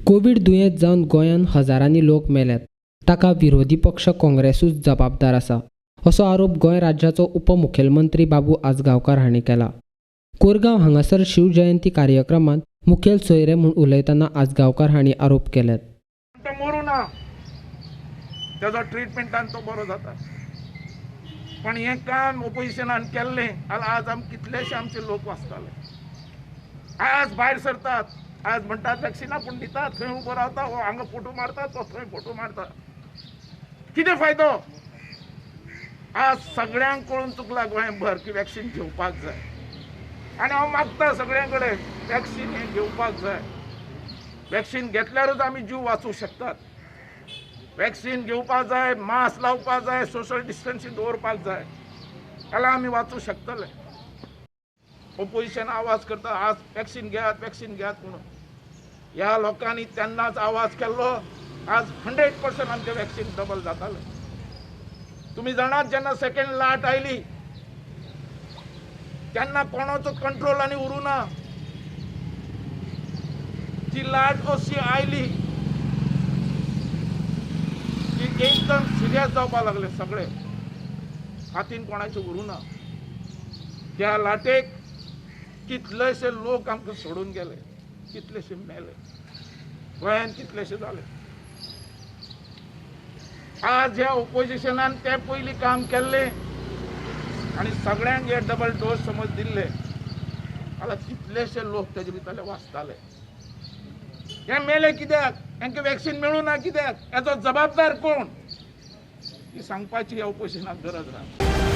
Covid दुयेंत जावन गोंयांत हजारांनी लोक मेल्यात, ताका विरोधी पक्ष काँग्रेसूच जबाबदार आसा, असो आरोप गोंय राज्याचो उपमुखेलमंत्री बाबू आजगांवकार हांणी केला. कोरगांव हांगासर शिवजयंती कार्यक्रमात मुखेल सोयरे म्हूण उलयतना आजगांवकार हांणी आरोप केल्यात. तो मरूं ना, तेजो ट्रिटमेंटान तो बरो जाता. पण हें काम ओपोजिशनान केल्लें जाल्यार आज आम कितलेशे आमचे लोक वाचताले. आज भायर सरतात, आज म्हणटात वॅक्सिना पूण दितात, थंय उबो रावता, हो हांगा फोटो मारता, तो थंय फोटो मारता. कितें फायदो? आज सगळ्यांक कळून चुकला गोंयभर की वॅक्सीन घेवपाक जाय. आनी हांव मागता सगळ्यां कडेन, वॅक्सीन हें घेवपाक जाय. वॅक्सीन घेतल्यारूच आमी जीव वाचूंक शकतात. वॅक्सीन घेवपाक जाय, मास्क लावपाक जाय, सोशल डिस्टन्सींग दवरपाक जाय, जाल्यार आमी वाचूंक शकतले. ओपोजिशन आवाज करता आज वॅक्सीन घेयात, वॅक्सीन घेयात म्हणून. ह्या लोकांनी तेन्नाच आवाज केल्लो, आज 100% आमचें वॅक्सीन डबल जातालें. तुमी जाणात, जेन्ना सेकंड लाट आयली तेन्ना कोणाचो कंट्रोल आनी उरूं ना. ती लाट अशी आयली की एकदम सिरियस जावपाक लागले सगळे, हातीन कोणाचे उरूं ना. त्या लाटेक कितलेशे लोक आमकां सोडून गेले, कितलेशे मेले गोंयांत, कितलेशे जाले. आज ह्या ओपोजिशनान ते पयलीं काम केल्लें आनी सगळ्यांक हे डबल डोस समज दिल्ले जाल्यार कितलेशे लोक तेजे भितरले वाचताले. हे मेले कित्याक? हांकां वॅक्सीन मेळूं ना कित्याक? हेजो जबाबदार कोण? ही सांगपाची ह्या ओपोजिशनाक गरज ना.